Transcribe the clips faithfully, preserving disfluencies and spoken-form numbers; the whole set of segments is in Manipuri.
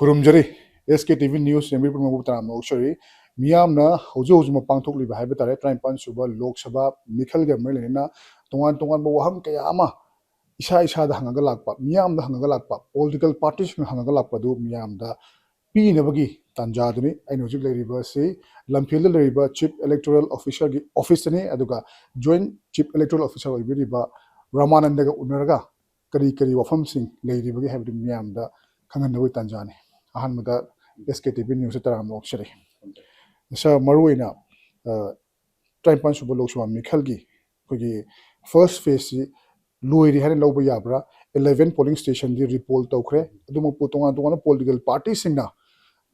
ꯈꯨꯔꯨꯝꯖꯔꯤ꯫ ꯑꯦꯁ ꯀꯦ ꯇꯤ ꯚꯤ ꯅ꯭ꯌꯨꯁ ꯌꯦꯡꯕꯤꯔꯤꯕ ꯄꯨꯝꯅꯃꯛꯄꯨ ꯇꯔꯥꯝꯅ ꯑꯣꯛꯆꯔꯤ꯫ ꯃꯤꯌꯥꯝꯅ ꯍꯧꯖꯤꯛ ꯍꯧꯖꯤꯛꯃꯛ ꯄꯥꯡꯊꯣꯛꯂꯤꯕ ꯍꯥꯏꯕ ꯇꯥꯔꯦ, ꯇꯔꯥꯅꯤꯄꯥꯟ ꯁꯨꯕ ꯂꯣꯛ ꯁꯚꯥ ꯃꯤꯈꯜꯒ ꯃꯔꯤ ꯂꯩꯅꯅ ꯇꯣꯉꯥꯟ ꯇꯣꯉꯥꯟꯕ ꯋꯥꯍꯪ ꯀꯌꯥ ꯑꯃ ꯏꯁꯥ ꯏꯁꯥꯗ ꯍꯪꯉꯒ ꯂꯥꯛꯄ, ꯃꯤꯌꯥꯝꯗ ꯍꯪꯉꯒ ꯂꯥꯛꯄ, ꯄꯣꯂꯤꯇꯤꯀꯦꯜ ꯄꯥꯔꯇꯤꯁꯤꯡꯅ ꯍꯪꯉꯒ ꯂꯥꯛꯄ ꯑꯗꯨ ꯃꯤꯌꯥꯝꯗ ꯄꯤꯅꯕꯒꯤ ꯇꯥꯟꯖꯥꯗꯨꯅꯤ꯫ ꯑꯩꯅ ꯍꯧꯖꯤꯛ ꯂꯩꯔꯤꯕ ꯑꯁꯤ ꯂꯝꯐꯦꯜꯗ ꯂꯩꯔꯤꯕ ꯆꯤꯐ ꯏꯂꯦꯛꯇꯣꯔꯦꯜ ꯑꯣꯐꯤꯁꯔꯒꯤ ꯑꯣꯐꯤꯁꯇꯅꯤ, ꯑꯗꯨꯒ ꯖꯣꯏꯟ ꯆꯤꯐ ꯏꯂꯦꯛꯇꯣꯔꯦꯜ ꯑꯣꯐꯤꯁꯔ ꯑꯣꯏꯕꯤꯔꯤꯕ ꯔꯥꯃꯥꯅꯟꯗꯒ ꯎꯅꯔꯒ ꯀꯔꯤ ꯀꯔꯤ ꯋꯥꯐꯝꯁꯤꯡ ꯂꯩꯔꯤꯕꯒꯦ ꯍꯥꯏꯕꯗꯨ ꯃꯤꯌꯥꯝꯗ ꯈꯪꯍꯟꯅꯕꯒꯤ ꯇꯥꯟꯖꯥꯅꯤ꯫ ꯑꯍꯥꯟꯕꯗ ꯑꯦꯁ ꯀꯦ ꯇꯤ ꯚꯤ ꯅ꯭ꯌꯨꯁꯇ ꯇꯔꯥꯝꯅ ꯑꯣꯛꯆꯔꯤ꯫ ꯁꯥꯔ, ꯃꯔꯨꯑꯣꯏꯅ, ꯑ, ꯇꯔꯥꯅꯤꯄꯥꯟ ꯁꯨꯕ ꯂꯣꯛ ꯁꯚꯥ ꯃꯤꯈꯜꯒꯤ ꯑꯩꯈꯣꯏꯒꯤ ꯐꯥꯔꯁ ꯐꯦꯁꯁꯤ ꯂꯣꯏꯔꯦ ꯍꯥꯏꯅ ꯂꯧꯕ ꯌꯥꯕ꯭ꯔꯥ? ꯏꯂꯦꯚꯦꯟ ꯄꯣꯂꯤꯡ ꯁ꯭ꯇꯦꯁꯟꯗꯤ ꯔꯤꯄꯣꯜ ꯇꯧꯈ꯭ꯔꯦ꯫ ꯑꯗꯨꯃꯛꯄꯨ ꯇꯣꯉꯥꯟ ꯇꯣꯉꯥꯟꯕ ꯄꯣꯂꯤꯇꯤꯀꯦꯜ ꯄꯥꯔꯇꯤꯁꯤꯡꯅ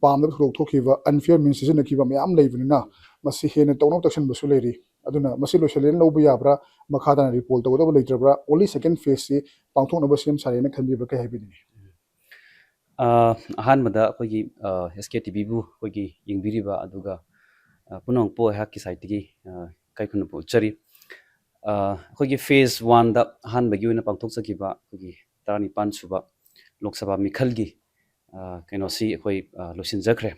ꯄꯥꯝꯗꯕ ꯊꯧꯗꯣꯛ ꯊꯣꯛꯈꯤꯕ, ꯑꯟꯐꯤꯌꯔ ꯃꯤꯟꯁ ꯁꯤꯖꯤꯟꯅꯈꯤꯕ ꯃꯌꯥꯝ ꯂꯩꯕꯅꯤꯅ, ꯃꯁꯤ ꯍꯦꯟꯅ ꯇꯧꯅꯕ ꯇꯛꯁꯟꯕꯁꯨ ꯂꯩꯔꯤ꯫ ꯑꯗꯨꯅ ꯃꯁꯤ ꯂꯣꯏꯁꯤꯜꯂꯦꯅ ꯂꯧꯕ ꯌꯥꯕ꯭ꯔꯥ? ꯃꯈꯥ ꯇꯥꯅ ꯔꯤꯄꯣꯜ ꯇꯧꯒꯗꯕ ꯂꯩꯇ꯭ꯔꯕ꯭ꯔꯥ? ꯑꯣꯟꯂꯤ ꯁꯦꯀꯦꯟ ꯐꯦꯁꯁꯤ ꯄꯥꯡꯊꯣꯛꯅꯕ ꯁꯦꯝ ꯁꯥꯔꯦꯅ ꯈꯟꯕꯤꯕ꯭ꯔꯥ? ꯀꯩ ꯍꯥꯏꯕꯤꯅꯤꯡꯉꯤ? ꯑ, ꯑꯍꯥꯟꯕꯗ ꯑꯩꯈꯣꯏꯒꯤ, ꯑ, ꯑꯦꯁ ꯀꯦ ꯇꯤ ꯚꯤꯕꯨ ꯑꯩꯈꯣꯏꯒꯤ ꯌꯦꯡꯕꯤꯔꯤꯕ ꯑꯗꯨꯒ, ꯑ, ꯄꯨꯝꯅꯃꯛꯄꯨ ꯑꯩꯍꯥꯛꯀꯤ ꯁꯥꯏꯠꯇꯒꯤ, ꯑ, ꯏꯀꯥꯏ ꯈꯨꯝꯅꯕ ꯎꯠꯆꯔꯤ꯫ ꯑ, ꯑꯩꯈꯣꯏꯒꯤ ꯐꯦꯁ ꯋꯥꯟꯗ ꯑꯍꯥꯟꯕꯒꯤ ꯑꯣꯏꯅ ꯄꯥꯡꯊꯣꯛꯆꯈꯤꯕ ꯑꯩꯈꯣꯏꯒꯤ ꯇꯔꯥꯅꯤꯄꯥꯟ ꯁꯨꯕ ꯂꯣꯛ ꯁꯚꯥ ꯃꯤꯈꯜꯒꯤ, ꯑ, ꯀꯩꯅꯣꯁꯤ ꯑꯩꯈꯣꯏ, ꯑ, ꯂꯣꯏꯁꯤꯟꯖꯈ꯭ꯔꯦ꯫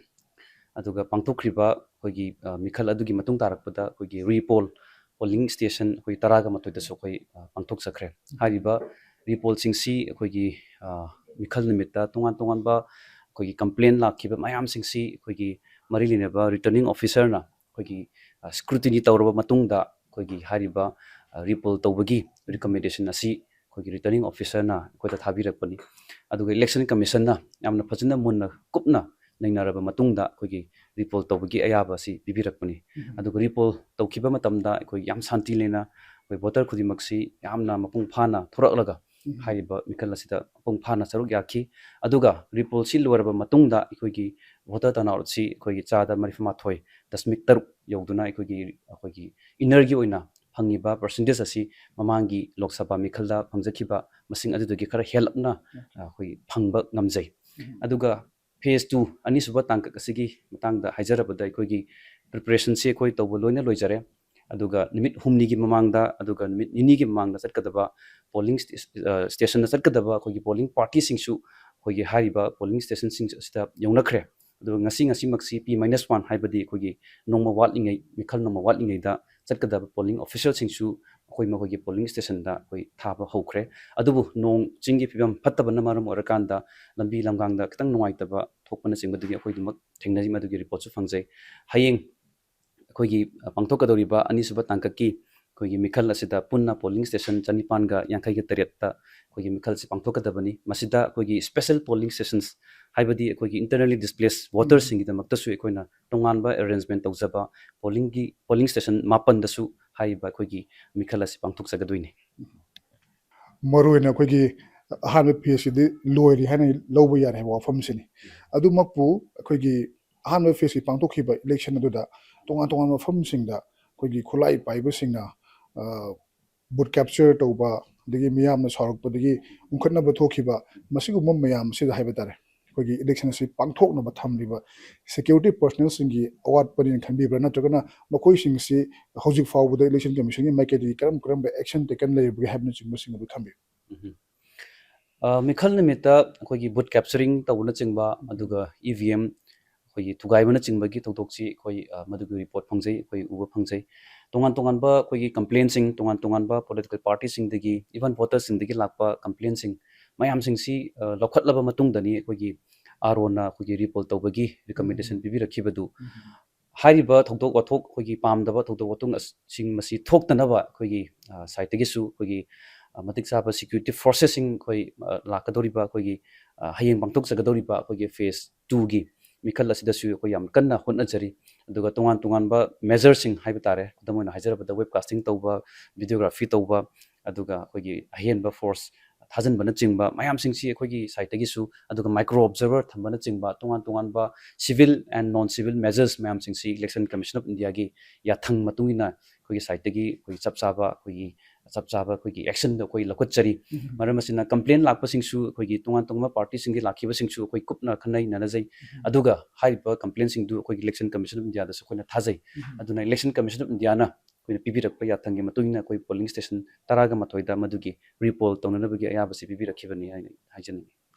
ꯑꯗꯨꯒ ꯄꯥꯡꯊꯣꯛꯈ꯭ꯔꯤꯕ ꯑꯩꯈꯣꯏꯒꯤ, ꯑ, ꯃꯤꯈꯜ ꯑꯗꯨꯒꯤ ꯃꯇꯨꯡ ꯇꯥꯔꯛꯄꯗ ꯑꯩꯈꯣꯏꯒꯤ ꯔꯤꯄꯣꯜ ꯄꯣꯂꯤꯡ ꯁ꯭ꯇꯦꯁꯟ ꯑꯩꯈꯣꯏ ꯇꯔꯥꯒ ꯃꯥꯊꯣꯏꯗꯁꯨ ꯑꯩꯈꯣꯏ, ꯑ, ꯄꯥꯡꯊꯣꯛꯆꯈ꯭ꯔꯦ꯫ ꯍꯥꯏꯔꯤꯕ ꯔꯤꯄꯣꯜꯁꯤꯡꯁꯤ ꯑꯩꯈꯣꯏꯒꯤ, ꯑ, ꯃꯤꯈꯜ ꯅꯨꯃꯤꯠꯇ ꯇꯣꯉꯥꯟ ꯇꯣꯉꯥꯟꯕ ꯑꯩꯈꯣꯏꯒꯤ ꯀꯝꯄ꯭ꯂꯦꯟ ꯂꯥꯛꯈꯤꯕ ꯃꯌꯥꯝꯁꯤꯡꯁꯤ ꯑꯩꯈꯣꯏꯒꯤ ꯃꯔꯤ ꯂꯩꯅꯕ ꯔꯤꯇꯔꯅꯤꯡ ꯑꯣꯐꯤꯁꯔꯅ ꯑꯩꯈꯣꯏꯒꯤ, ꯑ, ꯁ꯭ꯀ꯭ꯔꯨꯇꯤꯅꯤ ꯇꯧꯔꯕ ꯃꯇꯨꯡꯗ ꯑꯩꯈꯣꯏꯒꯤ ꯍꯥꯏꯔꯤꯕ, ꯑ, ꯔꯤꯄꯣꯜ ꯇꯧꯕꯒꯤ ꯔꯤꯀꯃꯦꯟꯗꯦꯁꯟ ꯑꯁꯤ ꯑꯩꯈꯣꯏꯒꯤ ꯔꯤꯇꯔꯅꯤꯡ ꯑꯣꯐꯤꯁꯔꯅ ꯑꯩꯈꯣꯏꯗ ꯊꯥꯕꯤꯔꯛꯄꯅꯤ꯫ ꯑꯗꯨꯒ ꯏꯂꯦꯛꯁꯟ ꯀꯃꯤꯁꯟꯅ ꯌꯥꯝꯅ ꯐꯖꯅ ꯃꯨꯟꯅ ꯀꯨꯞꯅ ꯅꯩꯅꯔꯕ ꯃꯇꯨꯡꯗ ꯑꯩꯈꯣꯏꯒꯤ ꯔꯤꯄꯣꯜ ꯇꯧꯕꯒꯤ ꯑꯌꯥꯕ ꯑꯁꯤ ꯄꯤꯕꯤꯔꯛꯄꯅꯤ꯫ ꯎꯝ꯫ ꯑꯗꯨꯒ ꯔꯤꯄꯣꯜ ꯇꯧꯈꯤꯕ ꯃꯇꯝꯗ ꯑꯩꯈꯣꯏ ꯌꯥꯝ ꯁꯥꯟꯇꯤ ꯂꯩꯅ ꯑꯩꯈꯣꯏ ꯚꯣꯇꯔ ꯈꯨꯗꯤꯡꯃꯛꯁꯤ ꯌꯥꯝꯅ ꯃꯄꯨꯡ ꯐꯥꯅ ꯊꯣꯔꯛꯂꯒ ꯎꯝ꯫ ꯍꯥꯏꯔꯤꯕ ꯃꯤꯈꯜ ꯑꯁꯤꯗ ꯃꯄꯨꯡ ꯐꯥꯅ ꯁꯔꯨꯛ ꯌꯥꯈꯤ꯫ ꯑꯗꯨꯒ ꯔꯤꯄꯣꯜꯁꯤ ꯂꯣꯏꯔꯕ ꯃꯇꯨꯡꯗ ꯑꯩꯈꯣꯏꯒꯤ ꯚꯣꯇꯔ ꯇꯔꯟꯑꯥꯎꯠꯁꯤ ꯑꯩꯈꯣꯏꯒꯤ ꯆꯥꯗ ꯃꯔꯤꯐꯨ ꯃꯥꯊꯣꯏ ꯗꯁꯃꯤꯛ ꯇꯔꯨꯛ ꯌꯧꯗꯨꯅ ꯑꯩꯈꯣꯏꯒꯤ, ꯑꯩꯈꯣꯏꯒꯤ ꯏꯟꯅꯔꯒꯤ ꯑꯣꯏꯅ ꯐꯪꯉꯤꯕ ꯄꯔꯁꯦꯟꯇꯦꯖ ꯑꯁꯤ ꯃꯃꯥꯡꯒꯤ ꯂꯣꯛ ꯁꯚꯥ ꯃꯤꯈꯜꯗ ꯐꯪꯖꯈꯤꯕ ꯃꯁꯤꯡ ꯑꯗꯨꯗꯒꯤ ꯈꯔ ꯍꯦꯜꯂꯞꯅ, ꯑꯣꯀꯦ꯫ ꯑ, ꯑꯩꯈꯣꯏ ꯐꯪꯕ ꯉꯝꯖꯩ꯫ ꯎꯝ꯫ ꯑꯗꯨꯒ ꯐꯦꯁ ꯇꯨ, ꯑꯅꯤꯁꯨꯕ ꯇꯥꯡꯀꯛ ꯑꯁꯤꯒꯤ ꯃꯇꯥꯡꯗ ꯍꯥꯏꯖꯔꯕꯗ ꯑꯩꯈꯣꯏꯒꯤ ꯄ꯭ꯔꯤꯄꯦꯔꯦꯁꯟꯁꯤ ꯑꯩꯈꯣꯏ ꯇꯧꯕ ꯂꯣꯏꯅ ꯂꯣꯏꯖꯔꯦ꯫ ꯑꯗꯨꯒ ꯅꯨꯃꯤꯠ ꯍꯨꯝꯅꯤꯒꯤ ꯃꯃꯥꯡꯗ, ꯑꯗꯨꯒ ꯅꯨꯃꯤꯠ ꯅꯤꯅꯤꯒꯤ ꯃꯃꯥꯡꯗ ꯆꯠꯀꯗꯕ ꯄꯣꯂꯤꯡ ꯁ꯭ꯇꯦ-, ꯑ, ꯁ꯭ꯇꯦꯁꯟꯗ ꯆꯠꯀꯗꯕ ꯑꯩꯈꯣꯏꯒꯤ ꯄꯣꯂꯤꯡ ꯄꯥꯔꯇꯤꯁꯤꯡꯁꯨ ꯑꯩꯈꯣꯏꯒꯤ ꯍꯥꯏꯔꯤꯕ ꯄꯣꯂꯤꯡ ꯁ꯭ꯇꯦꯁꯟꯁꯤꯡ ꯑꯁꯤꯗ ꯌꯧꯅꯈ꯭ꯔꯦ꯫ ꯑꯗꯨꯒ ꯉꯁꯤ, ꯉꯁꯤꯃꯛꯁꯤ P minus one, ꯍꯥꯏꯕꯗꯤ ꯑꯩꯈꯣꯏꯒꯤ ꯅꯣꯡꯃ ꯋꯥꯠꯂꯤꯉꯩ, ꯃꯤꯈꯜ ꯅꯣꯡꯃ ꯋꯥꯠꯂꯤꯉꯩꯗ ꯆꯠꯀꯗꯕ ꯄꯣꯂꯤꯡ ꯑꯣꯐꯤꯁꯤꯌꯦꯜꯁꯤꯡꯁꯨ ꯑꯩꯈꯣꯏ ꯃꯈꯣꯏꯒꯤ ꯄꯣꯂꯤꯡ ꯁ꯭ꯇꯦꯁꯟꯗ ꯑꯩꯈꯣꯏ ꯊꯥꯕ ꯍꯧꯈ꯭ꯔꯦ꯫ ꯑꯗꯨꯕꯨ ꯅꯣꯡ ꯆꯤꯡꯒꯤ ꯐꯤꯕꯝ ꯐꯠꯇꯕꯅ ꯃꯔꯝ ꯑꯣꯏꯔꯀꯥꯟꯗ ꯂꯝꯕꯤ ꯂꯝꯒꯥꯡꯗ ꯈꯤꯇꯪ ꯅꯨꯡꯉꯥꯏꯇꯕ ꯊꯣꯛꯄꯅꯆꯤꯡꯕꯗꯨꯒꯤ ꯑꯩꯈꯣꯏꯗꯨꯃꯛ ꯊꯦꯡꯅꯔꯤ, ꯃꯗꯨꯒꯤ ꯔꯤꯄꯣꯔꯠꯁꯨ ꯐꯪꯖꯩ꯫ ꯍꯌꯦꯡ ꯑꯩꯈꯣꯏꯒꯤ, ꯑ, ꯄꯥꯡꯊꯣꯛꯀꯗꯧꯔꯤꯕ ꯑꯅꯤꯁꯨꯕ ꯇꯥꯡꯀꯛꯀꯤ ꯑꯩꯈꯣꯏꯒꯤ ꯃꯤꯈꯜ ꯑꯁꯤꯗ ꯄꯨꯟꯅ ꯄꯣꯂꯤꯡ ꯁ꯭ꯇꯦꯁꯟ ꯆꯅꯤꯄꯥꯟꯒ ꯌꯥꯡꯈꯩꯒ ꯇꯔꯦꯠꯇ ꯑꯩꯈꯣꯏꯒꯤ ꯃꯤꯈꯜꯁꯤ ꯄꯥꯡꯊꯣꯛꯀꯗꯕꯅꯤ꯫ ꯃꯁꯤꯗ ꯑꯩꯈꯣꯏꯒꯤ ꯁ꯭ꯄꯦꯁꯦꯜ ꯄꯣꯂꯤꯡ ꯁ꯭ꯇꯦꯁꯟꯁ, ꯍꯥꯏꯕꯗꯤ ꯑꯩꯈꯣꯏꯒꯤ internally displaced votersꯁꯤꯡꯒꯤꯗꯃꯛꯇꯁꯨ ꯑꯩꯈꯣꯏꯅ ꯇꯣꯉꯥꯟꯕ ꯑꯦꯔꯦꯟꯖꯃꯦꯟ ꯇꯧꯖꯕ, ꯄꯣꯂꯤꯡꯒꯤ, ꯄꯣꯂꯤꯡ ꯁ꯭ꯇꯦꯁꯟ ꯃꯥꯄꯟꯗꯁꯨ ꯍꯥꯏꯔꯤꯕ ꯑꯩꯈꯣꯏꯒꯤ ꯃꯤꯈꯜ ꯑꯁꯤ ꯄꯥꯡꯊꯣꯛꯆꯒꯗꯣꯏꯅꯤ꯫ ꯃꯔꯨꯑꯣꯏꯅ ꯑꯩꯈꯣꯏꯒꯤ ꯑꯍꯥꯟꯕ ꯐꯦꯁꯁꯤꯗꯤ ꯂꯣꯏꯔꯦ ꯍꯥꯏꯅ ꯂꯧꯕ ꯌꯥꯔꯦ ꯍꯥꯏꯕ ꯋꯥꯐꯝꯁꯤꯅꯤ꯫ ꯑꯗꯨꯃꯛꯄꯨ ꯑꯩꯈꯣꯏꯒꯤ ꯑꯍꯥꯟꯕ ꯐꯦꯁꯁꯤ ꯄꯥꯡꯊꯣꯛꯈꯤꯕ ꯏꯂꯦꯛꯁꯟ ꯑꯗꯨꯗ ꯇꯣꯉꯥꯟ ꯇꯣꯉꯥꯟꯕ ꯃꯐꯝꯁꯤꯡꯗ ꯑꯩꯈꯣꯏꯒꯤ ꯈꯨꯠꯂꯥꯏ ꯄꯥꯏꯕꯁꯤꯡꯅ, ꯑ, ꯚꯣꯠ ꯀꯦꯞꯆꯔ ꯇꯧꯕ, ꯑꯗꯒꯤ ꯃꯤꯌꯥꯝꯅ ꯁꯥꯎꯔꯛꯄꯗꯒꯤ ꯎꯪꯈꯠꯅꯕ ꯊꯣꯛꯈꯤꯕ, ꯃꯁꯤꯒꯨꯝꯕ ꯃꯌꯥꯝꯁꯤꯗ ꯍꯥꯏꯕ ꯇꯥꯔꯦ, ꯑꯩꯈꯣꯏꯒꯤ ꯏꯂꯦꯛꯁꯟ ꯑꯁꯤ ꯄꯥꯡꯊꯣꯛꯅꯕ ꯊꯝꯂꯤꯕ ꯁꯦꯀ꯭ꯌꯨꯔꯤꯇꯤ ꯄꯔꯁꯅꯦꯜꯁꯤꯡꯒꯤ ꯑꯋꯥꯠꯄꯅꯦꯅ ꯈꯟꯕꯤꯕ꯭ꯔꯥ? ꯅꯠꯇ꯭ꯔꯒꯅ ꯃꯈꯣꯏꯁꯤꯡꯁꯤ ꯍꯧꯖꯤꯛ ꯐꯥꯎꯕꯗ ꯏꯂꯦꯛꯁꯟ ꯀꯃꯤꯁꯟꯒꯤ ꯃꯥꯏꯀꯩꯗꯒꯤ ꯀꯔꯝ ꯀꯔꯝꯕ ꯑꯦꯛꯁꯟ ꯇꯦꯀꯟ ꯂꯩꯔꯕꯒꯦ ꯍꯥꯏꯕꯅꯆꯤꯡꯕꯁꯤꯡ ꯑꯗꯨ ꯊꯝꯕꯤꯌꯨ꯫ ꯎꯝ꯫ ꯑ, ꯃꯤꯈꯜ ꯅꯨꯃꯤꯠꯇ ꯑꯩꯈꯣꯏꯒꯤ ꯚꯣꯠ ꯀꯦꯞꯆꯔꯤꯡ ꯇꯧꯕꯅꯆꯤꯡꯕ, ꯎꯝ꯫ ꯑꯗꯨꯒ ꯏ ꯚꯤ ꯑꯦꯝ ꯑꯩꯈꯣꯏꯒꯤ ꯊꯨꯒꯥꯏꯕꯅꯆꯤꯡꯕꯒꯤ ꯊꯧꯗꯣꯛꯁꯤ ꯑꯩꯈꯣꯏ, ꯑ, ꯃꯗꯨꯒꯤ ꯔꯤꯄꯣꯔꯠ ꯐꯪꯖꯩ, ꯑꯩꯈꯣꯏ ꯎꯕ ꯐꯪꯖꯩ꯫ ꯇꯣꯉꯥꯟ ꯇꯣꯉꯥꯟꯕ ꯑꯩꯈꯣꯏꯒꯤ ꯀꯝꯄ꯭ꯂꯦꯟꯁꯤꯡ, ꯇꯣꯉꯥꯟ ꯇꯣꯉꯥꯟꯕ ꯄꯣꯂꯤꯇꯤꯀꯦꯜ ꯄꯥꯔꯇꯤꯁꯤꯡꯗꯒꯤ, ꯏꯚꯟ ꯚꯣꯇꯔꯁꯤꯡꯗꯒꯤ ꯂꯥꯛꯄ ꯀꯝꯄ꯭ꯂꯦꯟꯁꯤꯡ ꯃꯌꯥꯝꯁꯤꯡꯁꯤ, ꯑ, ꯂꯧꯈꯠꯂꯕ ꯃꯇꯨꯡꯗꯅꯤ ꯑꯩꯈꯣꯏꯒꯤ ꯑꯥꯔ ꯑꯣꯅ ꯑꯩꯈꯣꯏꯒꯤ ꯔꯤꯄꯣꯜ ꯇꯧꯕꯒꯤ ꯔꯤꯀꯃꯦꯟꯗꯦꯁꯟ ꯎꯝ꯫ ꯄꯤꯕꯤꯔꯛꯈꯤꯕꯗꯨ꯫ ꯎꯝ꯫ ꯍꯥꯏꯔꯤꯕ ꯊꯧꯗꯣꯛ ꯋꯥꯊꯣꯛ, ꯑꯩꯈꯣꯏꯒꯤ ꯄꯥꯝꯗꯕ ꯊꯧꯗꯣꯛ ꯋꯥꯊꯣꯛꯁꯤꯡ ꯃꯁꯤ ꯊꯣꯛꯇꯅꯕ ꯑꯩꯈꯣꯏꯒꯤ, ꯑ, ꯁꯥꯏꯠꯇꯒꯤꯁꯨ ꯑꯩꯈꯣꯏꯒꯤ, ꯑ, ꯃꯇꯤꯛ ꯆꯥꯕ ꯁꯦꯀ꯭ꯌꯨꯔꯤꯇꯤ ꯐꯣꯔꯁꯦꯁꯁꯤꯡ ꯑꯩꯈꯣꯏ, ꯑ, ꯂꯥꯛꯀꯗꯧꯔꯤꯕ ꯑꯩꯈꯣꯏꯒꯤ, ꯑ, ꯍꯌꯦꯡ ꯄꯥꯡꯊꯣꯛꯆꯒꯗꯧꯔꯤꯕ ꯑꯩꯈꯣꯏꯒꯤ ꯐꯦꯁ ꯇꯨꯒꯤ ꯃꯤꯈꯜ ꯑꯁꯤꯗꯁꯨ ꯑꯩꯈꯣꯏ ꯌꯥꯝ ꯀꯟꯅ ꯍꯣꯠꯅꯖꯔꯤ꯫ ꯑꯗꯨꯒ ꯇꯣꯉꯥꯟ ꯇꯣꯉꯥꯟꯕ ꯃꯦꯖꯔꯁꯤꯡ ꯍꯥꯏꯕ ꯇꯥꯔꯦ, ꯈꯨꯗꯝ ꯑꯣꯏꯅ ꯍꯥꯏꯖꯔꯕꯗ ꯋꯦꯕ ꯀꯥꯁꯇꯤꯡ ꯇꯧꯕ, ꯚꯤꯗꯤꯑꯣꯒ꯭ꯔꯥꯐꯤ ꯇꯧꯕ, ꯑꯗꯨꯒ ꯑꯩꯈꯣꯏꯒꯤ ꯑꯍꯦꯟꯕ ꯐꯣꯔꯁ ꯊꯥꯖꯤꯟꯕꯅꯆꯤꯡꯕ ꯃꯌꯥꯝꯁꯤꯡꯁꯤ ꯑꯩꯈꯣꯏꯒꯤ ꯁꯥꯏꯠꯇꯒꯤꯁꯨ, ꯑꯗꯨꯒ ꯃꯥꯏꯀ꯭ꯔꯣ ꯑꯣꯕꯖꯔꯚꯔ ꯊꯝꯕꯅꯆꯤꯡꯕ ꯇꯣꯉꯥꯟ ꯇꯣꯉꯥꯟꯕ civil and non civil measures ꯃꯌꯥꯝꯁꯤꯡꯁꯤ Election Commission of Indiaꯒꯤ ꯌꯥꯊꯪ ꯃꯇꯨꯡ ꯏꯟꯅ ꯑꯩꯈꯣꯏꯒꯤ ꯁꯥꯏꯠꯇꯒꯤ ꯑꯩꯈꯣꯏꯒꯤ ꯆꯞ ꯆꯥꯕ, ꯑꯩꯈꯣꯏꯒꯤ ꯆꯞ ꯆꯥꯕ ꯑꯩꯈꯣꯏꯒꯤ ꯑꯦꯛꯁꯟꯗꯣ ꯑꯩꯈꯣꯏ ꯂꯧꯈꯠꯆꯔꯤ꯫ ꯎꯝ꯫ ꯃꯔꯝ ꯑꯁꯤꯅ ꯀꯝꯄ꯭ꯂꯦꯟ ꯂꯥꯛꯄꯁꯤꯡꯁꯨ ꯑꯩꯈꯣꯏꯒꯤ ꯇꯣꯉꯥꯟ ꯇꯣꯉꯥꯟꯕ ꯄꯥꯔꯇꯤꯁꯤꯡꯒꯤ ꯂꯥꯛꯈꯤꯕꯁꯤꯡꯁꯨ ꯑꯩꯈꯣꯏ ꯀꯨꯞꯅ ꯑꯈꯟꯅ ꯅꯩꯅꯖꯩ꯫ ꯎꯝ꯫ ꯑꯗꯨꯒ ꯍꯥꯏꯔꯤꯕ ꯀꯝꯄ꯭ꯂꯦꯟꯁꯤꯡꯗꯨ ꯑꯩꯈꯣꯏꯒꯤ Election Commission of Indiaꯗꯁꯨ ꯑꯩꯈꯣꯏꯅ ꯊꯥꯖꯩ꯫ ꯎꯝ꯫ ꯑꯗꯨꯅ Election Commission of Indiaꯅ ꯑꯩꯈꯣꯏꯅ ꯄꯤꯕꯤꯔꯛꯄ ꯌꯥꯊꯪꯒꯤ ꯃꯇꯨꯡ ꯏꯟꯅ ꯑꯩꯈꯣꯏ ꯄꯣꯂꯤꯡ ꯁ꯭ꯇꯦꯁꯟ ꯇꯔꯥꯒ ꯃꯥꯊꯣꯏꯗ ꯃꯗꯨꯒꯤ ꯔꯤꯄꯣꯜ ꯇꯧꯅꯅꯕꯒꯤ ꯑꯌꯥꯕꯁꯤ ꯄꯤꯕꯤꯔꯛꯈꯤꯕꯅꯤ ꯍꯥꯏꯅ ꯍꯥꯏꯖꯅꯤꯡꯉꯤ꯫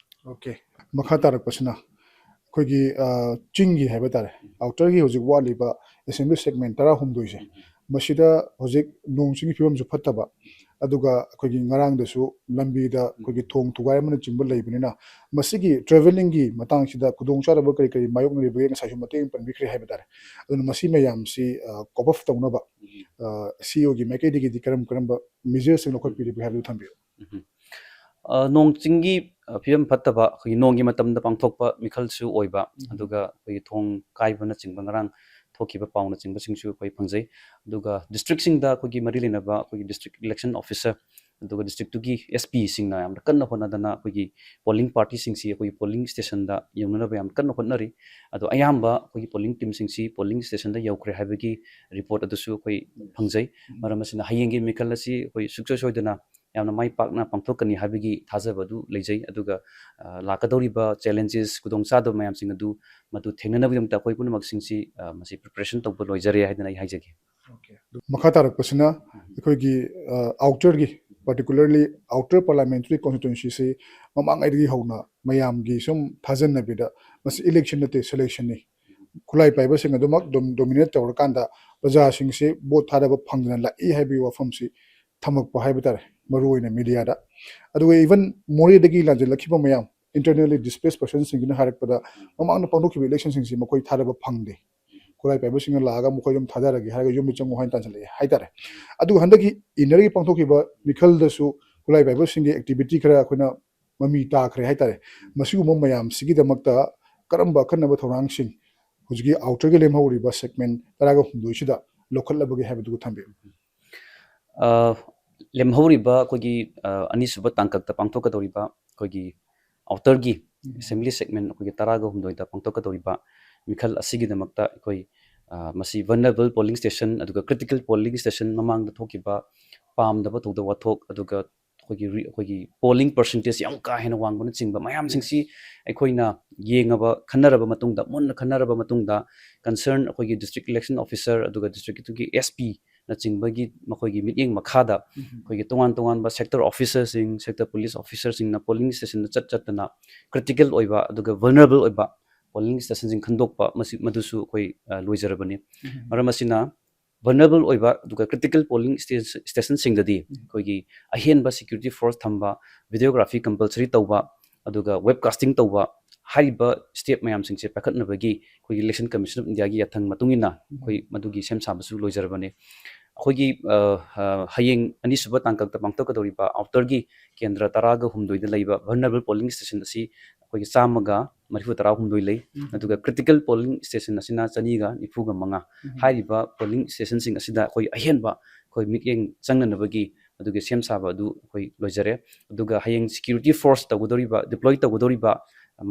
ꯑꯣꯀꯦ, ꯃꯈꯥ ꯇꯥꯔꯛꯄꯁꯤꯅ ꯑꯩꯈꯣꯏꯒꯤ ꯆꯤꯡꯒꯤ ꯍꯥꯏꯕ ꯇꯥꯔꯦ, ꯑꯥꯎꯇꯔꯒꯤ ꯍꯧꯖꯤꯛ ꯋꯥꯠꯂꯤꯕ ꯑꯦꯁꯦꯝꯕ꯭ꯂꯤ ꯁꯦꯒꯃꯦꯟ ꯇꯔꯥꯍꯨꯝꯗꯣꯏꯁꯦ, ꯃꯁꯤꯗ ꯍꯧꯖꯤꯛ ꯅꯣꯡ ꯆꯤꯡꯒꯤ ꯐꯤꯕꯝꯁꯨ ꯐꯠꯇꯕ, ꯑꯗꯨꯒ ꯑꯩꯈꯣꯏꯒꯤ ꯉꯔꯥꯡꯗꯁꯨ ꯂꯝꯕꯤꯗ ꯑꯩꯈꯣꯏꯒꯤ ꯊꯣꯡ ꯊꯨꯒꯥꯏ ꯑꯃꯅꯆꯤꯡꯕ ꯂꯩꯕꯅꯤꯅ, ꯃꯁꯤꯒꯤ ꯇ꯭ꯔꯦꯚꯦꯂꯤꯡꯒꯤ ꯃꯇꯥꯡꯁꯤꯗ ꯈꯨꯗꯣꯡꯆꯥꯗꯕ ꯀꯔꯤ ꯀꯔꯤ ꯃꯥꯌꯣꯛꯅꯔꯤꯕꯒꯦ ꯉꯁꯥꯏꯁꯨ ꯃꯇꯦꯛ ꯑꯃ ꯄꯟꯕꯤꯈ꯭ꯔꯦ ꯍꯥꯏꯕ ꯇꯥꯔꯦ꯫ ꯑꯗꯨꯅ ꯃꯁꯤ ꯃꯌꯥꯝꯁꯤ ꯀꯣꯞ ꯑꯞ ꯇꯧꯅꯕ ꯁꯤ ꯏ ꯑꯣꯒꯤ ꯃꯥꯏꯀꯩꯗꯒꯤꯗꯤ ꯀꯔꯝ ꯀꯔꯝꯕ ꯃꯦꯖꯔꯁꯤꯡ ꯂꯧꯈꯠꯄꯤꯔꯤꯕꯒꯦ ꯍꯥꯏꯕꯗꯨ ꯊꯝꯕꯤꯌꯨ꯫ ꯎꯝ꯫ ꯑ, ꯅꯣꯡ ꯆꯤꯡꯒꯤ ꯑ, ꯐꯤꯕꯝ ꯐꯠꯇꯕ, ꯑꯩꯈꯣꯏꯒꯤ ꯅꯣꯡꯒꯤ ꯃꯇꯝꯗ ꯄꯥꯡꯊꯣꯛꯄ ꯃꯤꯈꯜꯁꯨ ꯑꯣꯏꯕ, ꯑꯗꯨꯒ ꯑꯩꯈꯣꯏꯒꯤ ꯊꯣꯡ ꯀꯥꯏꯕꯅꯆꯤꯡꯕ ꯉꯔꯥꯡ ꯊꯣꯛꯈꯤꯕ ꯄꯥꯎꯅꯆꯤꯡꯕꯁꯤꯡꯁꯨ ꯑꯩꯈꯣꯏ ꯐꯪꯖꯩ꯫ ꯑꯗꯨꯒ ꯗꯤꯁꯇ꯭ꯔꯤꯛꯁꯤꯡꯗ ꯑꯩꯈꯣꯏꯒꯤ ꯃꯔꯤ ꯂꯩꯅꯕ ꯑꯩꯈꯣꯏꯒꯤ ꯗꯤꯁꯇ꯭ꯔꯤꯛ ꯏꯂꯦꯛꯁꯟ ꯑꯣꯐꯤꯁꯔ, ꯑꯗꯨꯒ ꯗꯤꯁꯇ꯭ꯔꯤꯛꯇꯨꯒꯤ ꯑꯦꯁ ꯄꯤꯁꯤꯡꯅ ꯌꯥꯝꯅ ꯀꯟꯅ ꯍꯣꯠꯅꯗꯅ ꯑꯩꯈꯣꯏꯒꯤ ꯄꯣꯂꯤꯡ ꯄꯥꯔꯇꯤꯁꯤꯡꯁꯤ ꯑꯩꯈꯣꯏꯒꯤ ꯄꯣꯂꯤꯡ ꯁ꯭ꯇꯦꯁꯟꯗ ꯌꯧꯅꯅꯕ ꯌꯥꯝ ꯀꯟꯅ ꯍꯣꯠꯅꯔꯤ꯫ ꯑꯗꯣ ꯑꯌꯥꯝꯕ ꯑꯩꯈꯣꯏꯒꯤ ꯄꯣꯂꯤꯡ ꯇꯤꯝꯁꯤꯡꯁꯤ ꯄꯣꯂꯤꯡ ꯁ꯭ꯇꯦꯁꯟꯗ ꯌꯧꯈ꯭ꯔꯦ ꯍꯥꯏꯕꯒꯤ ꯔꯤꯄꯣꯔꯠ ꯑꯗꯨꯁꯨ ꯑꯩꯈꯣꯏ ꯐꯪꯖꯩ꯫ ꯃꯔꯝ ꯑꯁꯤꯅ ꯍꯌꯦꯡꯒꯤ ꯃꯤꯈꯜ ꯑꯁꯤ ꯑꯩꯈꯣꯏ ꯁꯨꯡꯁꯣꯏ ꯁꯣꯏꯗꯅ ꯌꯥꯝꯅ ꯃꯥꯏ ꯄꯥꯛꯅ ꯄꯥꯡꯊꯣꯛꯀꯅꯤ ꯍꯥꯏꯕꯒꯤ ꯊꯥꯖꯕ ꯑꯗꯨ ꯂꯩꯖꯩ꯫ ꯑꯗꯨꯒ ꯑ, ꯂꯥꯛꯀꯗꯧꯔꯤꯕ ꯆꯦꯂꯦꯟꯖꯦꯁ, ꯈꯨꯗꯣꯡꯆꯥꯗꯕ ꯃꯌꯥꯝꯁꯤꯡ ꯑꯗꯨ ꯃꯗꯨ ꯊꯦꯡꯅꯅꯕꯒꯤꯗꯃꯛꯇ ꯑꯩꯈꯣꯏ ꯄꯨꯝꯅꯃꯛꯁꯤꯡꯁꯤ ꯑ, ꯃꯁꯤ ꯄ꯭ꯔꯤꯄꯦꯔꯦꯁꯟ ꯇꯧꯕ ꯂꯣꯏꯖꯔꯦ ꯍꯥꯏꯗꯅ ꯑꯩ ꯍꯥꯏꯖꯒꯦ꯫ ꯑꯣꯀꯦ꯫ ꯑꯗꯨ ꯃꯈꯥ ꯇꯥꯔꯛꯄꯁꯤꯅ ꯑꯩꯈꯣꯏꯒꯤ ꯑꯥꯎꯇꯔꯒꯤ, ꯄꯥꯔꯇꯤꯀꯨꯂꯔꯂꯤ ꯑꯥꯎꯇꯔ ꯄꯥꯔꯂꯥꯃꯦꯟꯇꯔꯤ ꯀꯣꯟꯁꯇꯤꯇ꯭ꯋꯦꯟꯁꯤꯁꯤ ꯃꯃꯥꯡꯉꯩꯗꯒꯤ ꯍꯧꯅ ꯃꯌꯥꯝꯒꯤ ꯁꯨꯝ ꯊꯥꯖꯅꯕꯤꯗ ꯃꯁꯤ ꯏꯂꯦꯛꯁꯟ ꯅꯠꯇꯦ, ꯁꯦꯂꯦꯛꯁꯟꯅꯤ, ꯈꯨꯠꯂꯥꯏ ꯄꯥꯏꯕꯁꯤꯡ ꯑꯗꯨꯃꯛ ꯗꯣꯃꯤꯅꯦꯠ ꯇꯧꯔꯀꯥꯟꯗ ꯄ꯭ꯔꯖꯥꯁꯤꯡꯁꯤ ꯚꯣꯠ ꯊꯥꯗꯕ ꯐꯪꯗꯅ ꯂꯥꯛꯏ ꯍꯥꯏꯕꯒꯤ ꯋꯥꯐꯝꯁꯤ ꯊꯝꯃꯛꯄ ꯍꯥꯏꯕ ꯇꯥꯔꯦ, ꯃꯔꯨꯑꯣꯏꯅ ꯃꯤꯗꯤꯌꯥꯗ꯫ ꯑꯗꯨꯒ ꯏꯚꯟ ꯃꯣꯔꯦꯗꯒꯤ ꯂꯥꯟꯖꯦꯜꯂꯛꯈꯤꯕ ꯃꯌꯥꯝ, ꯏꯟꯇꯔꯅꯦꯜꯂꯤ ꯗꯤꯁꯄ꯭ꯂꯦꯁ ꯄꯔꯁꯟꯁꯤꯡꯁꯤꯅ ꯍꯥꯏꯔꯛꯄꯗ ꯃꯃꯥꯡꯗ ꯄꯥꯡꯊꯣꯛꯈꯤꯕ ꯏꯂꯦꯛꯁꯟꯁꯤꯡꯁꯤ ꯃꯈꯣꯏ ꯊꯥꯗꯕ ꯐꯪꯗꯦ꯫ ꯈꯨꯠꯂꯥꯏ ꯄꯥꯏꯕꯁꯤꯡꯅ ꯂꯥꯛꯑꯒ ꯃꯈꯣꯏ ꯑꯗꯨꯝ ꯊꯥꯗꯔꯒꯦ ꯍꯥꯏꯔꯒ ꯌꯨꯝꯗ ꯆꯪꯉꯨ ꯍꯥꯏꯅ ꯇꯥꯟꯁꯤꯜꯂꯛꯑꯦ ꯍꯥꯏꯇꯥꯔꯦ꯫ ꯑꯗꯨꯒ ꯍꯟꯗꯛꯀꯤ ꯏꯟꯅꯔꯒꯤ ꯄꯥꯡꯊꯣꯛꯈꯤꯕ ꯃꯤꯈꯜꯗꯁꯨ ꯈꯨꯠꯂꯥꯏ ꯄꯥꯏꯕꯁꯤꯡꯒꯤ ꯑꯦꯛꯇꯤꯚꯤꯇꯤ ꯈꯔ ꯑꯩꯈꯣꯏꯅ ꯃꯃꯤ ꯇꯥꯈ꯭ꯔꯦ ꯍꯥꯏꯇꯥꯔꯦ꯫ ꯃꯁꯤꯒꯨꯝꯕ ꯃꯌꯥꯝꯁꯤꯒꯤꯗꯃꯛꯇ ꯀꯔꯝꯕ ꯑꯈꯟꯅꯕ ꯊꯧꯔꯥꯡꯁꯤꯡ ꯍꯧꯖꯤꯛꯀꯤ ꯑꯥꯎꯇꯔꯒꯤ ꯂꯦꯝꯍꯧꯔꯤꯕ ꯁꯦꯒꯃꯦꯟ ꯇꯔꯥꯒ ꯍꯨꯝꯗꯣꯏꯁꯤꯗ ꯂꯧꯈꯠꯂꯕꯒꯦ ꯍꯥꯏꯕꯗꯨꯒ ꯊꯝꯕꯤꯌꯨ꯫ ꯑ, ꯂꯦꯝꯍꯧꯔꯤꯕ ꯑꯩꯈꯣꯏꯒꯤ ꯑ, ꯑꯅꯤꯁꯨꯕ ꯇꯥꯡꯀꯛꯇ ꯄꯥꯡꯊꯣꯛꯀꯗꯧꯔꯤꯕ ꯑꯩꯈꯣꯏꯒꯤ ꯑꯥꯎꯇꯔꯒꯤ ꯑꯦꯁꯦꯝꯕ꯭ꯂꯤ ꯁꯦꯒꯃꯦꯟ ꯑꯩꯈꯣꯏꯒꯤ ꯇꯔꯥꯒ ꯍꯨꯝꯗꯣꯏꯗ ꯄꯥꯡꯊꯣꯛꯀꯗꯧꯔꯤꯕ ꯃꯤꯈꯜ ꯑꯁꯤꯒꯤꯗꯃꯛꯇ ꯑꯩꯈꯣꯏ ꯑ, ꯃꯁꯤ ꯚꯜꯅꯔꯦꯕꯜ ꯄꯣꯂꯤꯡ ꯁ꯭ꯇꯦꯁꯟ ꯑꯗꯨꯒ ꯀ꯭ꯔꯤꯇꯤꯀꯦꯜ ꯄꯣꯂꯤꯡ ꯁ꯭ꯇꯦꯁꯟ ꯃꯃꯥꯡꯗ ꯊꯣꯛꯈꯤꯕ ꯄꯥꯝꯗꯕ ꯊꯧꯗꯣꯛ ꯋꯥꯊꯣꯛ ꯑꯗꯨꯒ ꯑꯩꯈꯣꯏꯒꯤ ꯔꯤ-, ꯑꯩꯈꯣꯏꯒꯤ ꯄꯣꯂꯤꯡ ꯄꯔꯁꯦꯟꯇꯦꯖ ꯌꯥꯝ ꯀꯥ ꯍꯦꯟꯅ ꯋꯥꯡꯕꯅꯆꯤꯡꯕ ꯃꯌꯥꯝꯁꯤꯡꯁꯤ ꯑꯩꯈꯣꯏꯅ ꯌꯦꯡꯉꯕ, ꯈꯟꯅꯔꯕ ꯃꯇꯨꯡꯗ, ꯃꯨꯟꯅ ꯈꯟꯅꯔꯕ ꯃꯇꯨꯡꯗ, ꯀꯟꯁꯔꯟ ꯑꯩꯈꯣꯏꯒꯤ ꯗꯤꯁꯇ꯭ꯔꯤꯛ ꯏꯂꯦꯛꯁꯟ ꯑꯣꯐꯤꯁꯔ ꯑꯗꯨꯒ ꯗꯤꯁꯇ꯭ꯔꯤꯛꯇꯨꯒꯤ ꯑꯦꯁ ꯄꯤ ꯅꯆꯤꯡꯕꯒꯤ ꯃꯈꯣꯏꯒꯤ ꯃꯤꯠꯌꯦꯡ ꯃꯈꯥꯗ ꯑꯩꯈꯣꯏꯒꯤ ꯇꯣꯉꯥꯟ ꯇꯣꯉꯥꯟꯕ sector officerꯁꯤꯡ, sector police officerꯁꯤꯡꯅ polling stationꯗ ꯆꯠ ꯆꯠꯇꯅ critical ꯑꯣꯏꯕ ꯑꯗꯨꯒ vulnerable ꯑꯣꯏꯕ polling stationꯁꯤꯡ ꯈꯟꯗꯣꯛꯄ, ꯃꯁꯤ, ꯃꯗꯨꯁꯨ ꯑꯩꯈꯣꯏ, ꯑ, ꯂꯣꯏꯖꯔꯕꯅꯤ꯫ ꯃꯔꯝ ꯑꯁꯤꯅ vulnerable ꯑꯣꯏꯕ ꯑꯗꯨꯒ critical polling sta-, stationꯁꯤꯡꯗꯗꯤ ꯑꯩꯈꯣꯏꯒꯤ ꯑꯍꯦꯟꯕ security force ꯊꯝꯕ, videography compulsory ꯇꯧꯕ, ꯑꯗꯨꯒ webcasting ꯇꯧꯕ, ꯍꯥꯏꯔꯤꯕ step ꯃꯌꯥꯝꯁꯤꯡꯁꯦ ꯄꯥꯏꯈꯠꯅꯕꯒꯤ ꯑꯩꯈꯣꯏꯒꯤ Election Commission of Indiaꯒꯤ ꯌꯥꯊꯪ ꯃꯇꯨꯡ ꯏꯟꯅ ꯑꯩꯈꯣꯏ ꯃꯗꯨꯒꯤ ꯁꯦꯝ ꯁꯥꯕꯁꯨ ꯂꯣꯏꯖꯔꯕꯅꯤ꯫ ꯑꯩꯈꯣꯏꯒꯤ, ꯑ, ꯑ, ꯍꯌꯦꯡ ꯑꯅꯤꯁꯨꯕ ꯇꯥꯡꯀꯛꯇ ꯄꯥꯡꯊꯣꯛꯀꯗꯧꯔꯤꯕ outerꯒꯤ ꯀꯦꯟꯗ꯭ꯔ ꯇꯔꯥꯒ ꯍꯨꯝꯗꯣꯏꯗ ꯂꯩꯕ vulnerable polling station ꯑꯁꯤ ꯑꯩꯈꯣꯏꯒꯤ ꯆꯥꯝꯃꯒ ꯃꯔꯤꯐꯨ ꯇꯔꯥꯍꯨꯝꯗꯣꯏ ꯂꯩ꯫ ꯑꯗꯨꯒ critical polling station ꯑꯁꯤꯅ ꯆꯅꯤꯒ ꯅꯤꯐꯨꯒ ꯃꯉꯥ꯫ ꯍꯥꯏꯔꯤꯕ polling stationꯁꯤꯡ ꯑꯁꯤꯗ ꯑꯩꯈꯣꯏ ꯑꯍꯦꯟꯕ ꯑꯩꯈꯣꯏ ꯃꯤꯠꯌꯦꯡ ꯆꯪꯅꯅꯕꯒꯤ ꯑꯗꯨꯒꯤ ꯁꯦꯝ ꯁꯥꯕ ꯑꯗꯨ ꯑꯩꯈꯣꯏ ꯂꯣꯏꯖꯔꯦ꯫ ꯑꯗꯨꯒ ꯍꯌꯦꯡ security force ꯇꯧꯒꯗꯧꯔꯤꯕ, deploy ꯇꯧꯒꯗꯧꯔꯤꯕ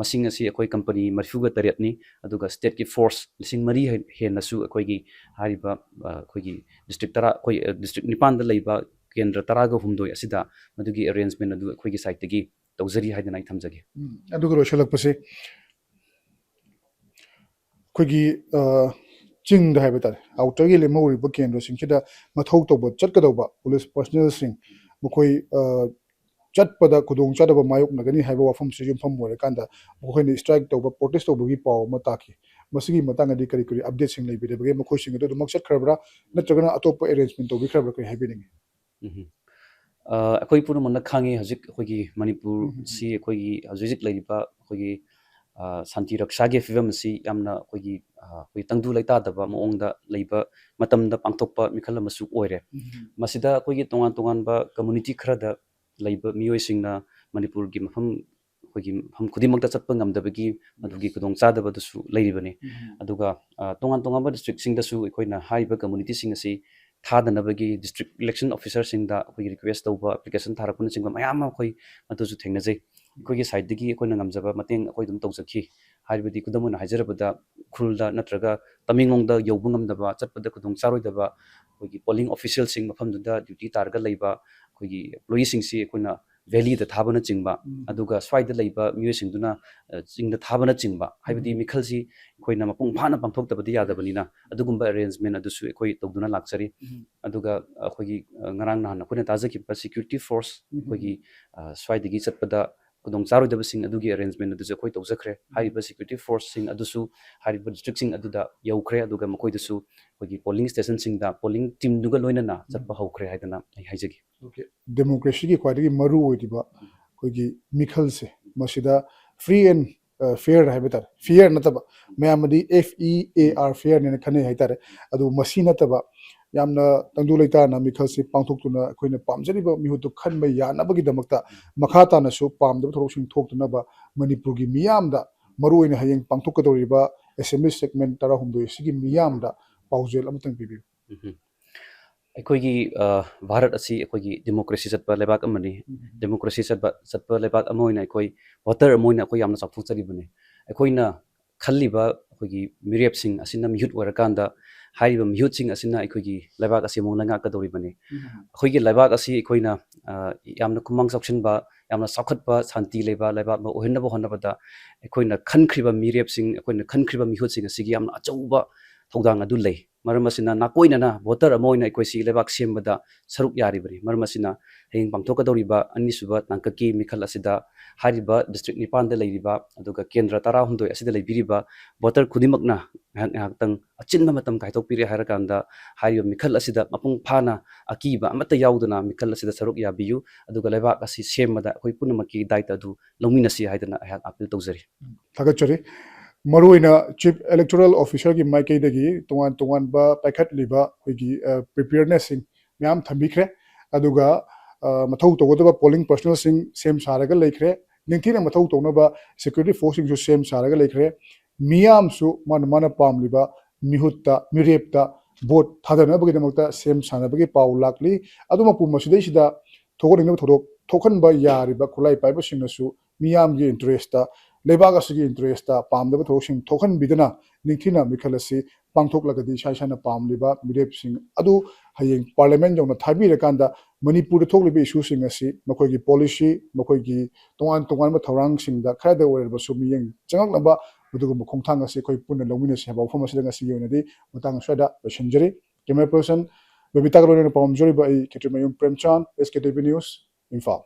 ꯃꯁꯤꯡ ꯑꯁꯤ ꯑꯩꯈꯣꯏ company ꯃꯔꯤꯐꯨꯒ ꯇꯔꯦꯠꯅꯤ꯫ ꯑꯗꯨꯒ stateꯀꯤ force ꯂꯤꯁꯤꯡ ꯃꯔꯤ ꯍꯦ-, ꯍꯦꯟꯅꯁꯨ ꯑꯩꯈꯣꯏꯒꯤ ꯍꯥꯏꯔꯤꯕ, ꯑ, ꯑꯩꯈꯣꯏꯒꯤ district ꯇꯔꯥ, ꯑꯩꯈꯣꯏ, ꯑ, district ꯅꯤꯄꯥꯟꯗ ꯂꯩꯕ ꯀꯦꯟꯗ꯭ꯔ ꯇꯔꯥꯒ ꯍꯨꯝꯗꯣꯏ ꯑꯁꯤꯗ ꯃꯗꯨꯒꯤ arrangement ꯑꯗꯨ ꯑꯩꯈꯣꯏꯒꯤ sideꯇꯒꯤ ꯇꯧꯖꯔꯤ ꯍꯥꯏꯗꯅ ꯑꯩ ꯊꯝꯖꯒꯦ꯫ ꯎꯝ, ꯑꯗꯨꯒ ꯂꯣꯏꯁꯤꯜꯂꯛꯄꯁꯦ, ꯑꯩꯈꯣꯏꯒꯤ, ꯑ, ꯆꯤꯡꯗ ꯍꯥꯏꯕ ꯇꯥꯔꯦ, outerꯒꯤ ꯂꯦꯝꯍꯧꯔꯤꯕ ꯀꯦꯟꯗ꯭ꯔꯁꯤꯡꯁꯤꯗ ꯃꯊꯧ ꯇꯧꯕ ꯆꯠꯀꯗꯧꯕ police personnelꯁꯤꯡ, ꯃꯈꯣꯏ, ꯑ, ꯆꯠꯄꯗ ꯈꯨꯗꯣꯡꯆꯥꯗꯕ ꯃꯥꯌꯣꯛꯅꯒꯅꯤ ꯍꯥꯏꯕ ꯋꯥꯐꯝꯁꯤ ꯌꯨꯝꯐꯝ ꯑꯣꯏꯔꯀꯥꯟꯗ ꯃꯈꯣꯏꯅ strike ꯇꯧꯕ, protest ꯇꯧꯕꯒꯤ ꯄꯥꯎ ꯑꯃ ꯇꯥꯈꯤ꯫ ꯃꯁꯤꯒꯤ ꯃꯇꯥꯡꯗꯗꯤ ꯀꯔꯤ ꯀꯔꯤ updateꯁꯤꯡ ꯂꯩꯕꯤꯔꯕꯒꯦ? ꯃꯈꯣꯏꯁꯤꯡ ꯑꯗꯨ ꯑꯗꯨꯃꯛ ꯆꯠꯈ꯭ꯔꯕ꯭ꯔꯥ, ꯅꯠꯇ꯭ꯔꯒꯅ ꯑꯇꯣꯞꯄ arrangement ꯇꯧꯕꯤꯈ꯭ꯔꯕ꯭ꯔꯥ, ꯀꯔꯤ ꯍꯥꯏꯕꯤꯅꯤꯡꯉꯤ? ꯎꯝ꯫ ꯑ, ꯑꯩꯈꯣꯏ ꯄꯨꯝꯅꯃꯛꯅ ꯈꯪꯉꯤ, ꯍꯧꯖꯤꯛ ꯑꯩꯈꯣꯏꯒꯤ ꯃꯅꯤꯄꯨꯔꯁꯤ ꯑꯩꯈꯣꯏꯒꯤ ꯍꯧꯖꯤꯛ ꯍꯧꯖꯤꯛ ꯂꯩꯔꯤꯕ ꯑꯩꯈꯣꯏꯒꯤ, ꯑ, ꯁꯥꯟꯇꯤ ꯔꯛꯁꯥꯒꯤ ꯐꯤꯕꯝ ꯑꯁꯤ ꯌꯥꯝꯅ ꯑꯩꯈꯣꯏꯒꯤ, ꯑ, ꯑꯩꯈꯣꯏ ꯇꯪꯗꯨ ꯂꯩꯇꯥꯗꯕ ꯃꯑꯣꯡꯗ ꯂꯩꯕ ꯃꯇꯝꯗ ꯄꯥꯡꯊꯣꯛꯄ ꯃꯤꯈꯜ ꯑꯃꯁꯨ ꯑꯣꯏꯔꯦ꯫ ꯃꯁꯤꯗ ꯑꯩꯈꯣꯏꯒꯤ ꯇꯣꯉꯥꯟ ꯇꯣꯉꯥꯟꯕ community ꯈꯔꯗ ꯂꯩꯕ ꯃꯤꯑꯣꯏꯁꯤꯡꯅ ꯃꯅꯤꯄꯨꯔꯒꯤ ꯃꯐꯝ, ꯑꯩꯈꯣꯏꯒꯤ ꯃꯐꯝ ꯈꯨꯗꯤꯡꯃꯛꯇ ꯆꯠꯄ ꯉꯝꯗꯕꯒꯤ ꯃꯗꯨꯒꯤ ꯈꯨꯗꯣꯡꯆꯥꯗꯕꯗꯨꯁꯨ ꯂꯩꯔꯤꯕꯅꯤ꯫ ꯑꯗꯨꯒ, ꯑ, ꯇꯣꯉꯥꯟ ꯇꯣꯉꯥꯟꯕ districtꯁꯤꯡꯗꯁꯨ ꯑꯩꯈꯣꯏꯅ ꯍꯥꯏꯔꯤꯕ communityꯁꯤꯡ ꯑꯁꯤ ꯊꯥꯗꯅꯕꯒꯤ district election officerꯁꯤꯡꯗ ꯑꯩꯈꯣꯏꯒꯤ request ꯇꯧꯕ, application ꯊꯥꯔꯛꯄꯅꯆꯤꯡꯕ ꯃꯌꯥꯝ ꯑꯃ ꯑꯩꯈꯣꯏ ꯑꯗꯨꯁꯨ ꯊꯦꯡꯅꯖꯩ꯫ ꯑꯩꯈꯣꯏꯒꯤ sideꯇꯒꯤ ꯑꯩꯈꯣꯏꯅ ꯉꯝꯖꯕ ꯃꯇꯦꯡ ꯑꯩꯈꯣꯏ ꯑꯗꯨꯝ ꯇꯧꯖꯈꯤ꯫ ꯍꯥꯏꯕꯗꯤ ꯈꯨꯗꯝ ꯑꯣꯏꯅ ꯍꯥꯏꯖꯔꯕꯗ, ꯎꯈ꯭ꯔꯨꯜꯗ ꯅꯠꯇ꯭ꯔꯒ ꯇꯃꯦꯡꯂꯣꯡꯗ ꯌꯧꯕ ꯉꯝꯗꯕ, ꯆꯠꯄꯗ ꯈꯨꯗꯣꯡ ꯆꯥꯔꯣꯏꯗꯕ ꯑꯩꯈꯣꯏꯒꯤ polling officialꯁꯤꯡ, ꯃꯐꯝꯗꯨꯗ duty ꯇꯥꯔꯒ ꯂꯩꯕ ꯑꯩꯈꯣꯏꯒꯤ employeeꯁꯤꯡꯁꯤ ꯑꯩꯈꯣꯏꯅ valley ꯗ ꯊꯥꯕꯅꯆꯤꯡꯕ, ꯎꯝ꯫ ꯑꯗꯨꯒ ꯁ꯭ꯋꯥꯏꯗ ꯂꯩꯕ ꯃꯤꯑꯣꯏꯁꯤꯡꯗꯨꯅ, ꯑ, ꯆꯤꯡꯗ ꯊꯥꯕꯅꯆꯤꯡꯕ, ꯍꯥꯏꯕꯗꯤ ꯎꯝ꯫ ꯃꯤꯈꯜꯁꯤ ꯑꯩꯈꯣꯏꯅ ꯃꯄꯨꯡ ꯐꯥꯅ ꯄꯥꯡꯊꯣꯛꯇꯕꯗꯤ ꯌꯥꯗꯕꯅꯤꯅ, ꯑꯗꯨꯒꯨꯝꯕ arrangement ꯑꯗꯨꯁꯨ ꯑꯩꯈꯣꯏ ꯇꯧꯗꯨꯅ ꯂꯥꯛꯆꯔꯤ꯫ ꯎꯝ꯫ ꯑꯗꯨꯒ ꯑꯩꯈꯣꯏꯒꯤ, ꯑ, ꯉꯔꯥꯡ ꯅꯍꯥꯟ ꯑꯩꯈꯣꯏꯅ ꯇꯥꯖꯈꯤꯕ security force, ꯎꯝ꯫ ꯑꯩꯈꯣꯏꯒꯤ, ꯑ, ꯁ꯭ꯋꯥꯏꯗꯒꯤ ꯆꯠꯄꯗ ꯈꯨꯗꯣꯡ ꯆꯥꯔꯣꯏꯗꯕꯁꯤꯡ ꯑꯗꯨꯒꯤ arrangement ꯑꯗꯨꯁꯨ ꯑꯩꯈꯣꯏ ꯇꯧꯖꯈ꯭ꯔꯦ꯫ ꯎꯝ꯫ ꯍꯥꯏꯔꯤꯕ security force ꯁꯤꯡ ꯑꯗꯨꯁꯨ ꯍꯥꯏꯔꯤꯕ district ꯁꯤꯡ ꯑꯗꯨꯗ ꯌꯧꯈ꯭ꯔꯦ, ꯑꯗꯨꯒ ꯃꯈꯣꯏꯗꯁꯨ ꯑꯩꯈꯣꯏꯒꯤ polling station ꯁꯤꯡꯗ polling team ꯗꯨꯒ ꯂꯣꯏꯅꯅ ꯎꯝ꯫ ꯆꯠꯄ ꯍꯧꯈ꯭ꯔꯦ ꯍꯥꯏꯗꯅ ꯑꯩ ꯍꯥꯏꯖꯒꯦ꯫ Okay꯫ Democracy ꯒꯤ ꯈ꯭ꯋꯥꯏꯗꯒꯤ ꯃꯔꯨ ꯑꯣꯏꯔꯤꯕ ꯑꯩꯈꯣꯏꯒꯤ ꯃꯤꯈꯜꯁꯦ, ꯃꯁꯤꯗ free and, ꯑ, fair ꯍꯥꯏꯕ ꯇꯥꯔꯦ, fair ꯅꯠꯇꯕ, ꯃꯌꯥꯝꯅꯗꯤ F E A R, fair ꯅꯦꯅ ꯈꯟꯅꯩ ꯍꯥꯏꯇꯥꯔꯦ꯫ ꯑꯗꯨ ꯃꯁꯤ ꯅꯠꯇꯕ, ꯌꯥꯝꯅ ꯇꯪꯗꯨ ꯂꯩꯇꯥꯅ ꯃꯤꯈꯜꯁꯤ ꯄꯥꯡꯊꯣꯛꯇꯨꯅ ꯑꯩꯈꯣꯏꯅ ꯄꯥꯝꯖꯔꯤꯕ ꯃꯤꯍꯨꯠꯇꯨ ꯈꯟꯕ ꯌꯥꯅꯕꯒꯤꯗꯃꯛꯇ ꯃꯈꯥ ꯇꯥꯅꯁꯨ ꯄꯥꯝꯗꯕ ꯊꯧꯗꯣꯛꯁꯤꯡ ꯊꯣꯛꯇꯅꯕ ꯃꯅꯤꯄꯨꯔꯒꯤ ꯃꯤꯌꯥꯝꯗ, ꯃꯔꯨꯑꯣꯏꯅ ꯍꯌꯦꯡ ꯄꯥꯡꯊꯣꯛꯀꯗꯧꯔꯤꯕ assembly segment ꯇꯔꯥꯍꯨꯝꯗꯣꯏ ꯑꯁꯤꯒꯤ ꯃꯤꯌꯥꯝꯗ ꯄꯥꯎꯖꯦꯜ ꯑꯃꯇꯪ ꯄꯤꯕꯤꯌꯨ꯫ ꯎꯝ꯫ ꯑꯩꯈꯣꯏꯒꯤ, ꯑ, ꯚꯥꯔꯠ ꯑꯁꯤ ꯑꯩꯈꯣꯏꯒꯤ democracy ꯆꯠꯄ ꯂꯩꯕꯥꯛ ꯑꯃꯅꯤ꯫ ꯎꯝ꯫ Democracy ꯆꯠꯄ, ꯆꯠꯄ ꯂꯩꯕꯥꯛ ꯑꯃ ꯑꯣꯏꯅ ꯑꯩꯈꯣꯏ voter ꯑꯃ ꯑꯣꯏꯅ ꯑꯩꯈꯣꯏ ꯌꯥꯝꯅ ꯆꯥꯎꯊꯣꯛꯆꯔꯤꯕꯅꯤ꯫ ꯑꯩꯈꯣꯏꯅ ꯈꯜꯂꯤꯕ ꯑꯩꯈꯣꯏꯒꯤ ꯃꯤꯔꯦꯞꯁꯤꯡ ꯑꯁꯤꯅ ꯃꯤꯍꯨꯠ ꯑꯣꯏꯔꯀꯥꯟꯗ, ꯍꯥꯏꯔꯤꯕ ꯃꯤꯍꯨꯠꯁꯤꯡ ꯑꯁꯤꯅ ꯑꯩꯈꯣꯏꯒꯤ ꯂꯩꯕꯥꯛ ꯑꯁꯤ ꯑꯃꯨꯛ ꯂꯩꯉꯥꯛꯀꯗꯧꯔꯤꯕꯅꯤ꯫ ꯎꯝ꯫ ꯑꯩꯈꯣꯏꯒꯤ ꯂꯩꯕꯥꯛ ꯑꯁꯤ ꯑꯩꯈꯣꯏꯅ, ꯑ, ꯌꯥꯝꯅ ꯈꯨꯃꯥꯡ ꯆꯥꯎꯁꯤꯟꯕ, ꯌꯥꯝꯅ ꯆꯥꯎꯈꯠꯄ, ꯁꯥꯟꯇꯤ ꯂꯩꯕ ꯂꯩꯕꯥꯛ ꯑꯃ ꯑꯣꯏꯍꯟꯅꯕ ꯍꯣꯠꯅꯕꯗ ꯑꯩꯈꯣꯏꯅ ꯈꯟꯈ꯭ꯔꯤꯕ ꯃꯤꯔꯦꯞꯁꯤꯡ, ꯑꯩꯈꯣꯏꯅ ꯈꯟꯈ꯭ꯔꯤꯕ ꯃꯤꯍꯨꯠꯁꯤꯡ ꯑꯁꯤꯒꯤ ꯌꯥꯝꯅ ꯑꯆꯧꯕ ꯊꯧꯗꯥꯡ ꯑꯗꯨ ꯂꯩ꯫ ꯃꯔꯝ ꯑꯁꯤꯅ ꯅꯥꯀꯣꯏꯅꯅ voter ꯑꯃ ꯑꯣꯏꯅ ꯑꯩꯈꯣꯏꯁꯤ ꯂꯩꯕꯥꯛ ꯁꯦꯝꯕꯗ ꯁꯔꯨꯛ ꯌꯥꯔꯤꯕꯅꯤ꯫ ꯃꯔꯝ ꯑꯁꯤꯅ ꯍꯌꯦꯡ ꯄꯥꯡꯊꯣꯛꯀꯗꯧꯔꯤꯕ ꯑꯅꯤꯁꯨꯕ ꯇꯥꯡꯀꯛꯀꯤ ꯃꯤꯈꯜ ꯑꯁꯤꯗ ꯍꯥꯏꯔꯤꯕ district ꯅꯤꯄꯥꯟꯗ ꯂꯩꯔꯤꯕ, ꯑꯗꯨꯒ ꯀꯦꯟꯗ꯭ꯔ ꯇꯔꯥꯍꯨꯝꯗꯣꯏ ꯑꯁꯤꯗ ꯂꯩꯕꯤꯔꯤꯕ voter ꯈꯨꯗꯤꯡꯃꯛꯅ ꯉꯥꯏꯍꯥꯛ ꯉꯥꯏꯍꯥꯛꯇꯪ ꯑꯆꯤꯟꯕ ꯃꯇꯝ ꯀꯥꯏꯊꯣꯛꯄꯤꯔꯦ ꯍꯥꯏꯔꯀꯥꯟꯗ, ꯍꯥꯏꯔꯤꯕ ꯃꯤꯈꯜ ꯑꯁꯤꯗ ꯃꯄꯨꯡ ꯐꯥꯅ ꯑꯀꯤꯕ ꯑꯃꯠꯇ ꯌꯥꯎꯗꯅ ꯃꯤꯈꯜ ꯑꯁꯤꯗ ꯁꯔꯨꯛ ꯌꯥꯕꯤꯌꯨ, ꯑꯗꯨꯒ ꯂꯩꯕꯥꯛ ꯑꯁꯤ ꯁꯦꯝꯕꯗ ꯑꯩꯈꯣꯏ ꯄꯨꯝꯅꯃꯛꯀꯤ ꯗꯥꯏꯇ ꯑꯗꯨ ꯂꯧꯃꯤꯟꯅꯁꯤ ꯍꯥꯏꯗꯅ ꯑꯩꯍꯥꯛ appeal ꯇꯧꯖꯔꯤ꯫ ꯊꯥꯒꯠꯆꯔꯤ꯫ ꯃꯔꯨꯑꯣꯏꯅ Chief Electoral Officer ꯒꯤ ꯃꯥꯏꯀꯩꯗꯒꯤ ꯇꯣꯉꯥꯟ ꯇꯣꯉꯥꯟꯕ ꯄꯥꯏꯈꯠꯂꯤꯕ ꯑꯩꯈꯣꯏꯒꯤ, ꯑ, preparedness ꯁꯤꯡ ꯃꯌꯥꯝ ꯊꯝꯕꯤꯈ꯭ꯔꯦ꯫ ꯑꯗꯨꯒ, ꯑ, ꯃꯊꯧ ꯇꯧꯒꯗꯕ polling personnel ꯁꯤꯡ ꯁꯦꯝ ꯁꯥꯔꯒ ꯂꯩꯈ꯭ꯔꯦ꯫ ꯅꯤꯡꯊꯤꯅ ꯃꯊꯧ ꯇꯧꯅꯕ security force ꯁꯤꯡꯁꯨ ꯁꯦꯝ ꯁꯥꯔꯒ ꯂꯩꯈ꯭ꯔꯦ꯫ ꯃꯤꯌꯥꯝꯁꯨ ꯃꯥꯅ ꯃꯥꯅ ꯄꯥꯝꯂꯤꯕ ꯃꯤꯍꯨꯠꯇ, ꯃꯤꯔꯦꯞꯇ vote ꯊꯥꯗꯅꯕꯒꯤꯗꯃꯛꯇ ꯁꯦꯝ ꯁꯥꯅꯕꯒꯤ ꯄꯥꯎ ꯂꯥꯛꯂꯤ꯫ ꯑꯗꯨꯃꯛꯄꯨ ꯃꯁꯤꯗꯩꯁꯤꯗ ꯊꯣꯛꯍꯟꯅꯤꯡꯗꯕ ꯊꯧꯗꯣꯛ ꯊꯣꯛꯍꯟꯕ ꯌꯥꯔꯤꯕ ꯈꯨꯠꯂꯥꯏ ꯄꯥꯏꯕꯁꯤꯡꯅꯁꯨ ꯃꯤꯌꯥꯝꯒꯤ interest ꯇ ꯂꯩꯕꯥꯛ ꯑꯁꯤꯒꯤ interest ꯇ ꯄꯥꯝꯗꯕ ꯊꯕꯛꯁꯤꯡ ꯊꯣꯛꯍꯟꯕꯤꯗꯅ ꯅꯤꯡꯊꯤꯅ ꯃꯤꯈꯜ ꯑꯁꯤ ꯄꯥꯡꯊꯣꯛꯂꯒꯗꯤ ꯏꯁꯥ ꯏꯁꯥꯅ ꯄꯥꯝꯂꯤꯕ ꯃꯤꯔꯦꯞꯁꯤꯡ ꯑꯗꯨ ꯍꯌꯦꯡ parliament ꯌꯧꯅ ꯊꯥꯕꯤꯔꯀꯥꯟꯗ ꯃꯅꯤꯄꯨꯔꯗ ꯊꯣꯛꯂꯤꯕ issue ꯁꯤꯡ ꯑꯁꯤ ꯃꯈꯣꯏꯒꯤ policy, ꯃꯈꯣꯏꯒꯤ ꯇꯣꯉꯥꯟ ꯇꯣꯉꯥꯟꯕ ꯊꯧꯔꯥꯡꯁꯤꯡꯗ ꯈꯔꯗ ꯑꯣꯏꯔꯕꯁꯨ ꯃꯤꯠꯌꯦꯡ ꯆꯪꯂꯛꯅꯕ ꯃꯗꯨꯒꯨꯝꯕ ꯈꯣꯡꯊꯥꯡ ꯑꯁꯤ ꯑꯩꯈꯣꯏ ꯄꯨꯟꯅ ꯂꯧꯃꯤꯟꯅꯁꯤ ꯍꯥꯏꯕ ꯋꯥꯐꯝ ꯑꯁꯤꯗ ꯉꯁꯤꯒꯤ ꯑꯣꯏꯅꯗꯤ ꯃꯇꯥꯡ ꯑꯁ꯭ꯋꯥꯏꯗ ꯂꯣꯏꯁꯤꯟꯖꯔꯤ꯫ Camera person ꯕꯕꯤꯇꯥꯒ ꯂꯣꯏꯅꯅ ꯄꯥꯎ ꯄꯥꯖꯔꯤꯕ ꯑꯩ ꯈꯦꯇ꯭ꯔꯤꯃꯌꯨꯝ ꯄ꯭ꯔꯦꯝꯆꯥꯟ, S K T V News, Imphal.